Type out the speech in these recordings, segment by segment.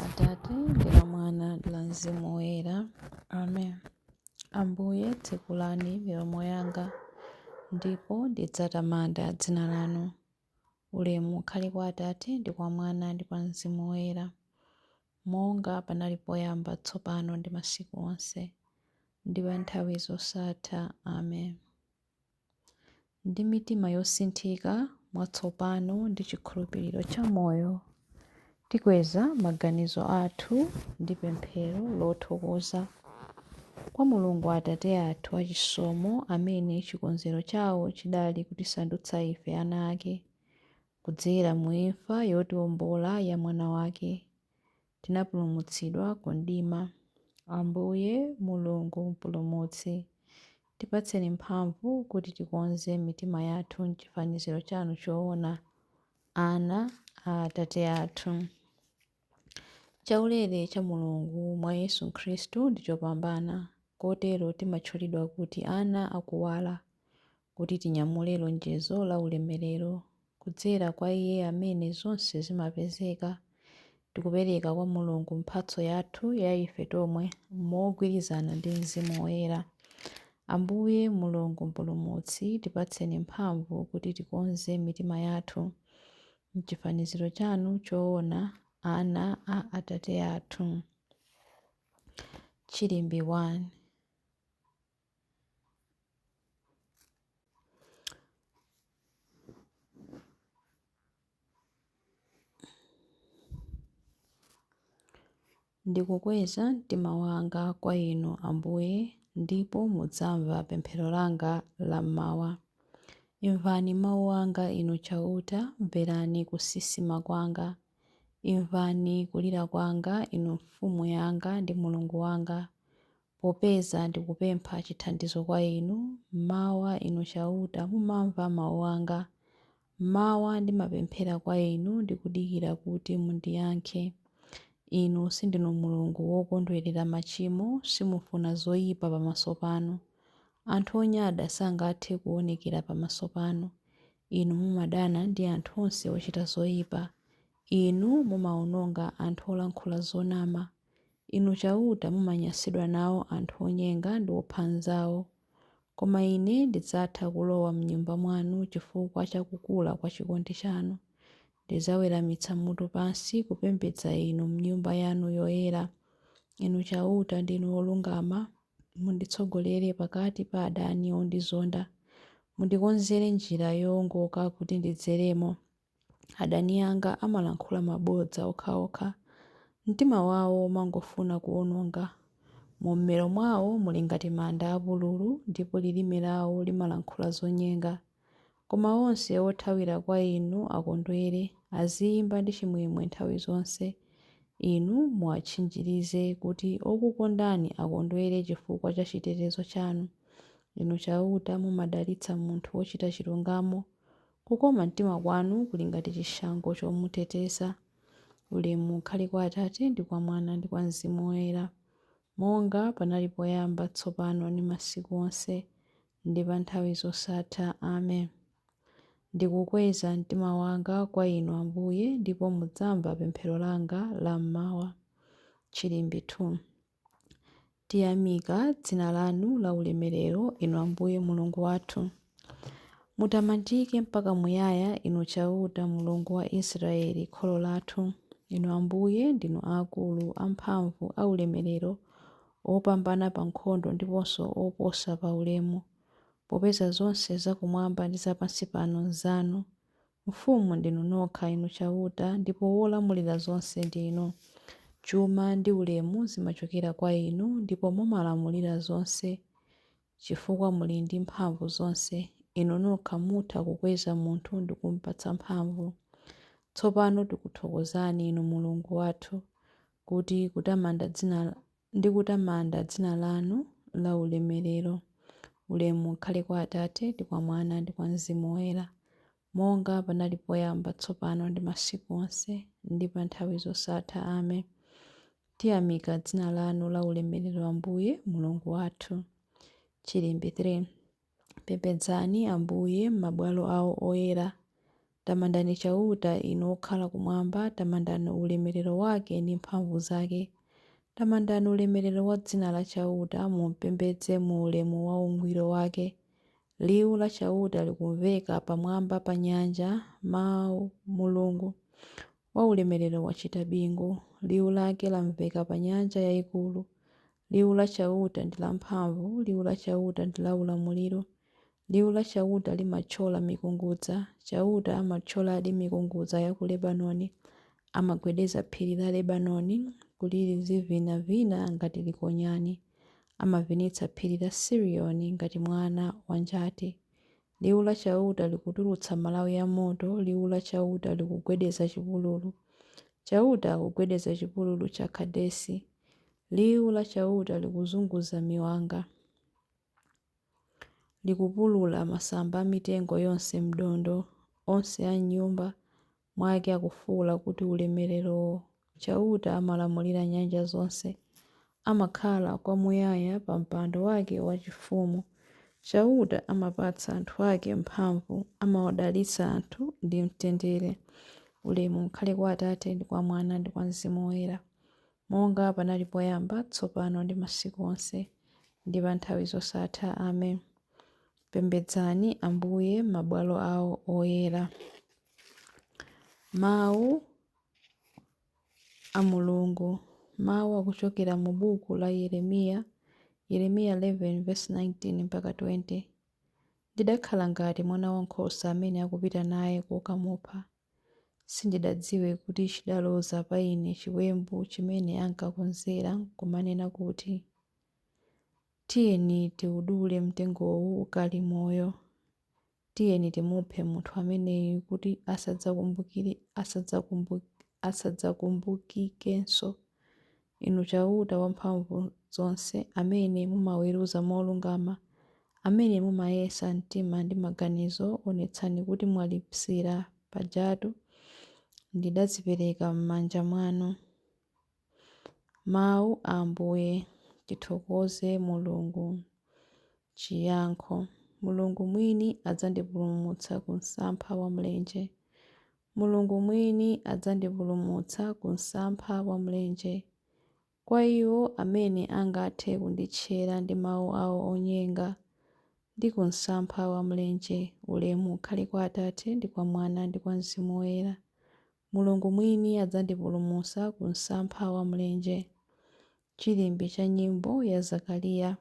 la Atate, ndi la Mwana, ndi la Mzimu Woyera. Amen. Ambuye, tsekulani milomo yanga, ndipo ndidzatamanda dzina lanu. Ulemu ukhale kwa Atate, ndi kwa Mwana, ndi kwa Mzimu Woyera, monga panali poyamba, tsopano ndi masiku onse, ndi pa nthawi zosatha. Amen. Ndi mitima yosinthika mwatsopano ndi chikhulupiriro cha moyo, tikweza maganizo athu ndi pemphero lothokoza kwa Mulungu Atate athu achisomo, amene chikonzero chawo chidali kutisandutsa ife ana ake, kudzera mu imfa yotiwombola ya Mwana wake, tinapulumutsidwa ku mdima. Ambuye Mulungu Mpulumutsi, tipatseni mphamvu kuti tikonze mitima yathu m'chifaniziro chanu choona, ana a Atate athu. Chaulere cha Mulungu mwa Yesu Khristu ndi chopambana, kotero timatchulidwa kuti ana akuwala, kuti tinyamule lonjezo la ulemerero, kudzera kwa Iye amene zonse zimapezeka. Tikupereka kwa Mulungu mphatso yathu ya ife tomwe mogwirizana ndi Mzimu Woyera. Ambuye Mulungu Mpulumutsi, tipatseni mphamvu kuti tikonze mitima yathu m'chifaniziro chanu choona, ana a Atate athu. Chilimbi 1. Ndikukweza mtima wanga kwa Inu, Ambuye, ndipo mudzamva pemphero langa lam'mawa. Imvani mau anga, Inu Chauta, mverani kusisima kwanga. Imvani kulira kwanga, Inu Mfumu yanga ndi Mulungu wanga, popeza ndikupempha chithandizo kwa Inu. M'mawa, Inu Chauta, mumamva mau anga. M'mawa ndimapemphera kwa Inu ndi kudikira kuti mundiyankhe. Inu sindinu Mulungu wokondwerera machimo, simufuna zoyipa pamaso panu. Anthu onyada sangathe kuonekera pamaso panu. Inu mumadana ndi anthu onse ochita zoyipa. Inu mumawononga anthu olankhula zonama. Inu Chauta mumanyansidwa nawo anthu onyenga ndi opha anzawo. Koma ine ndidzatha kulowa m'nyumba mwanu chifukwa cha kukula kwa chikondi chanu. Ndidzaweramitsa mutu pansi kupembedza Inu m'nyumba yanu yoyera. Inu Chauta ndinu wolungama, munditsogolere pakati pa adani ondizonda. Mundikonzere njira yowongoka kuti ndidzeremo. Adani anga amalankhula mabodza okhaokha, mtima wawo umangofuna kuwononga. Mummero mwawo muli ngati manda apululu, ndipo lilime lawo limalankhula zonyenga. Koma onse othawira kwa Inu akondwere, aziyimba ndi chimwemwe nthawi zonse. Inu muwatchinjirize kuti okukondani akondwere chifukwa cha chitetezo chanu. Inu Chauta mumadalitsa munthu wochita chilungamo, kukoma mtima kwanu kuli ngati chishango chomuteteza. Ulemu ukhale kwa Atate, ndi kwa Mwana, ndi kwa Mzimu Woyera, monga panali poyamba, tsopano ndi masiku onse, ndi pa nthawi zosatha. Amen. Ndikukweza mtima wanga kwa Inu, Ambuye, ndipo mudzamva pemphero langa lam'mawa. Chilimbi 2. Tiyamika dzina lanu la ulemerero, Inu Ambuye Mulungu wathu. Mutamandike mpaka muyaya, Inu Chauta, Mulungu wa Israeli, kholo lathu. Inu Ambuye ndinu aakulu, amphamvu, aulemerero, opambana pa nkhondo ndiponso oposa pa ulemu, popeza zonse zakumwamba ndi zapansi pano nzanu. Mfumu ndinu nokha, Inu Chauta, ndipo wolamulira zonse ndinu. Chuma ndi ulemu zimachokera kwa Inu, ndipo mumalamulira zonse chifukwa muli ndi mphamvu zonse. Inu nokha mutha kukweza munthu ndi kumupatsa mphamvu. Tsopano tikuthokozani, Inu Mulungu wathu, kuti kutamanda dzina ndi kutamanda dzina lanu la ulemerero. Ulemu ukhale kwa Atate, ndi kwa Mwana, ndi kwa Mzimu Woyera, monga panali poyamba, tsopano ndi masiku onse, ndi pa nthawi zosatha. Amen. Tiyamika dzina lanu la ulemerero, Ambuye Mulungu wathu. Chilimbi 3. Pembedzani Ambuye m'mabwalo awo oyera. Tamandani Chauta, inu okhala kumwamba, tamandani ulemerero wake ndi mphamvu zake. Tamandani ulemerero wa dzina la Chauta, mumupembedze mu ulemu wa ungwiro wake. Liwu la Chauta likumveka pamwamba pa nyanja, mawu Mulungu waulemerero wachita bingu. Liwu lake lamveka pa nyanja yayikulu. Liwu la Chauta ndi lamphamvu, liwu la Chauta ndi laulamuliro. Liwu la Chauta limathyola mikungudza, Chauta amathyoladi mikungudza ya ku Lebanoni. Amagwedeza phiri la Lebanoni kuti lizivinavina ngati likonyani. Amavinitsa phiri la Siriyoni ngati mwana wa njati. Liwu la Chauta likutulutsa malawi amoto, liwu la Chauta likugwedeza chipululu. Chauta akugwedeza chipululu cha Kadesi. Liwu la Chauta likuzunguza miwanga, likupulula masamba a mitengo yonse m'dondo. Onse a m'nyumba mwake akufuwula kuti ulemerero! Chauta amalamulira nyanja zonse, amakhala kwamuyaya pa mpando wake waufumu. Chauta amapatsa anthu ake mphamvu, amawadalitsa anthu ndi mtendere. Ulemu ukhale kwa Atate ndi kwa Mwana ndi kwa Mzimu Woyera, monga panali poyamba, tsopano ndi masiku onse, ndi pa nthawi zosatha. Amen. Pembedzani Ambuye m'mabwalo awo oyera. Mawu a Mulungu. Mawu akuchokera mu buku la Yeremiya, Yeremiya 11:19 mpaka 20. Ndidakhala ngati mwana wankhosa amene akupita naye kokamupha. Sindidadziwe kuti chidaloza pa ine chiwembu chimene ankakonzera n'kumanena kuti, tiyeni tiwudule mtengowu ukali moyo. Tiyeni timuphe munthu ameneyu kuti asadzakumbukikenso. Inu Chauta wamphamvu zonse, amene mumaweruza molungama, amene mumayesa mtima ndi maganizo, onetsani kuti mwalipsira pajatu ndidadzipereka m'manja mwanu. Mawu a Ambuye. Tithokoze Mulungu. Chiyankho. Mulungu mwini adzandipulumutsa ku msampha wa mlenje. Mulungu mwini adzandipulumutsa ku msampha wa mlenje. Kwa iwo amene angathe kunditchera ndi mawu awo onyenga, ndi ku msampha wa mlenje. Ulemu ukhale kwa Atate ndi kwa Mwana ndi kwa Mzimu Woyera. Mulungu mwini adzandipulumutsa ku msampha wa mlenje. Chilimbi cha nyimbo ya Zakariya.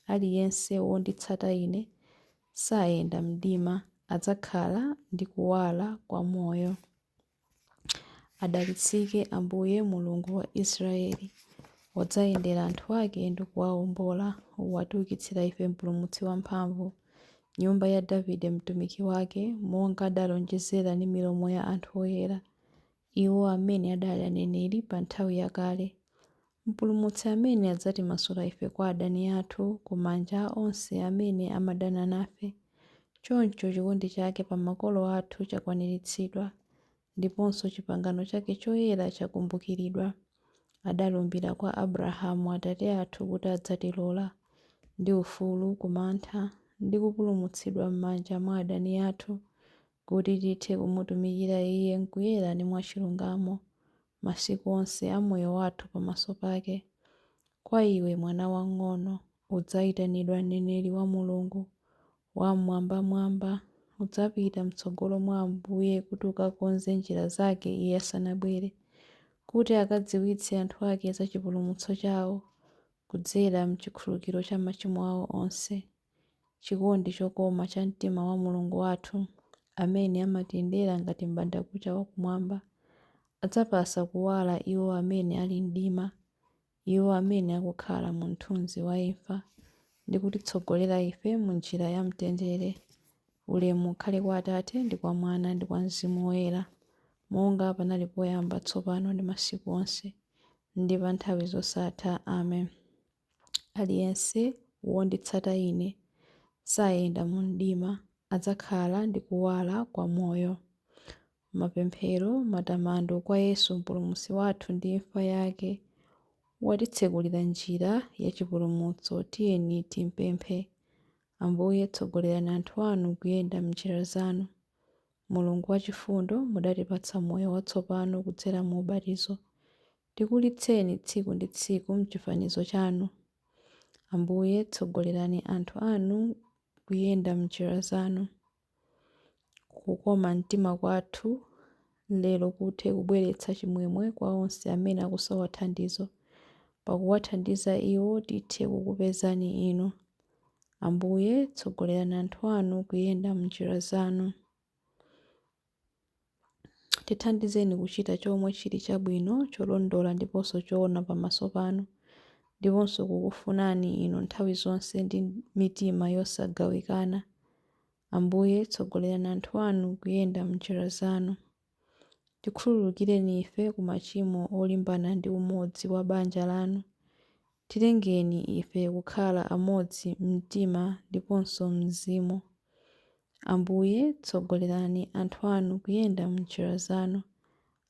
Aliyense wonditsata ine sayenda mdima, adzakhala ndi kuwala kwa moyo. Adalitsike Ambuye Mulungu wa Israeli, wadzayendera anthu ake ndi kuwawombola, watiukitsira ife Mpulumutsi wamphamvu, nyumba ya Davide mtumiki wake, monga adalonjezera ndi milomo ya anthu oyera, iwo amene adali aneneri pa nthawi yakale. Mpulumutsi amene adzatimasula ife kwa adani athu, ku manja a onse amene amadana nafe. Choncho chikondi chake pa makolo athu chakwaniritsidwa, ndiponso chipangano chake choyera chakumbukiridwa. Adalumbira kwa Abrahamu atate athu kuti adzatilola ndi ufulu ku mantha ndi kupulumutsidwa m'manja mwa adani athu, kuti tithe kumutumikira Iye m'kuyera ndi mwachilungamo masiku onse a moyo wathu pamaso pake. Kwa iwe mwana wamng'ono, udzayitanidwa mneneri wa Mulungu Wam'mwambamwamba. Udzapita m'tsogolo mwa Ambuye kuti ukakonze njira zake Iye asanabwere, kuti akadziwitse anthu ake za chipulumutso chawo kudzera m'chikhululukiro cha machimo awo onse. Chikondi chokoma cha mtima wa Mulungu wathu, amene amatiyendera ngati m'bandakucha wakumwamba, adzapasa kuwala iwo amene ali mdima, iwo amene akukhala mu mthunzi wa imfa, ndi kutitsogolera ife mu njira ya mtendere. Ulemu ukhale kwa Atate ndi kwa Mwana ndi kwa Mzimu Woyera, monga panali poyamba, tsopano ndi masiku onse, ndi pa nthawi zosatha. Amen. Aliyense wonditsata ine sayenda mu mdima, adzakhala ndi kuwala kwa moyo. Mapemphero, matamando kwa Yesu Mpulumutsi wathu ndi imfa yake watitsekulira njira ya chipulumutso. Tiyeni timpemphe. Ambuye, tsogolerani anthu anu kuyenda m'njira zanu. Mulungu wachifundo, mudatipatsa moyo watsopano kudzera mu ubatizo. Tikulitseni tsiku ndi tsiku m'chifanizo chanu. Ambuye, tsogolerani anthu anu kuyenda m'njira zanu. Kukoma mtima kwathu lero kuthe kubweretsa chimwemwe kwa onse amene akusowa thandizo. Pakuwathandiza iwo tithe kukupezani inu. Ambuye, tsogolerani anthu anu kuyenda m'njira zanu. Tithandizeni kuchita chomwe chili chabwino, cholondola ndiponso choona pamaso panu, ndiponso kukufunani inu nthawi zonse ndi mitima yosagawikana. Ambuye, tsogolerani anthu anu kuyenda m'njira zanu. Tikhululukireni ife ku machimo olimbana ndi umodzi wa banja lanu. Tilengeni ife kukhala amodzi m'mtima ndiponso m'mzimu. Ambuye, tsogolerani anthu anu kuyenda m'njira zanu.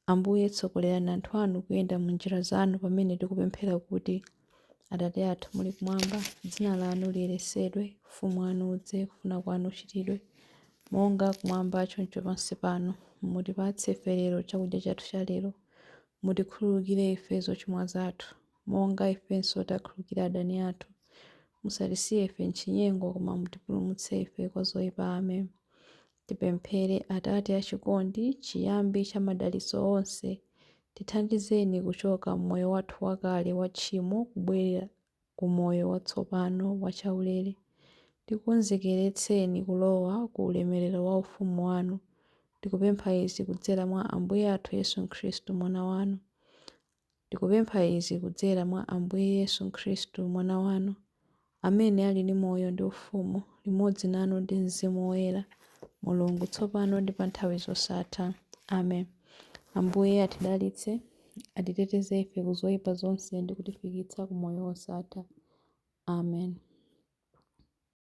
Ambuye, tsogolerani anthu anu kuyenda m'njira zanu pamene tikupemphera kuti: Atate athu muli kumwamba, dzina lanu liyeretsedwe, ufumu wanu udze, kufuna kwanu kuchitidwe, monga kumwamba choncho pansi pano. Mutipatse ife lero chakudya chathu cha lero. Mutikhululukire ife zochimwa zathu, monga ifenso takhululukira adani athu. Musatisiye ife m'chinyengo, koma mutipulumutse ife kwa zoyipa. Amen. Tipemphere. Atate achikondi, chiyambi cha madalitso onse, tithandizeni kuchoka m'moyo wathu wakale wa tchimo kubwerera ku moyo watsopano wachaulere. Tikonzekeretseni kulowa ku ulemerero wa ufumu wanu. Tikupempha izi kudzera mwa Ambuye athu Yesu Khristu, Mwana wanu. Tikupempha izi kudzera mwa Ambuye Yesu Khristu, Mwana wanu, amene ali ndi moyo ndi ufumu, limodzi nanu ndi Mzimu Woyera, Mulungu, tsopano ndi pa nthawi zosatha. Amen. Ambuye atidalitse, atiteteze ife ku zoyipa zonse ndi kutifikitsa ku moyo wosatha. Amen.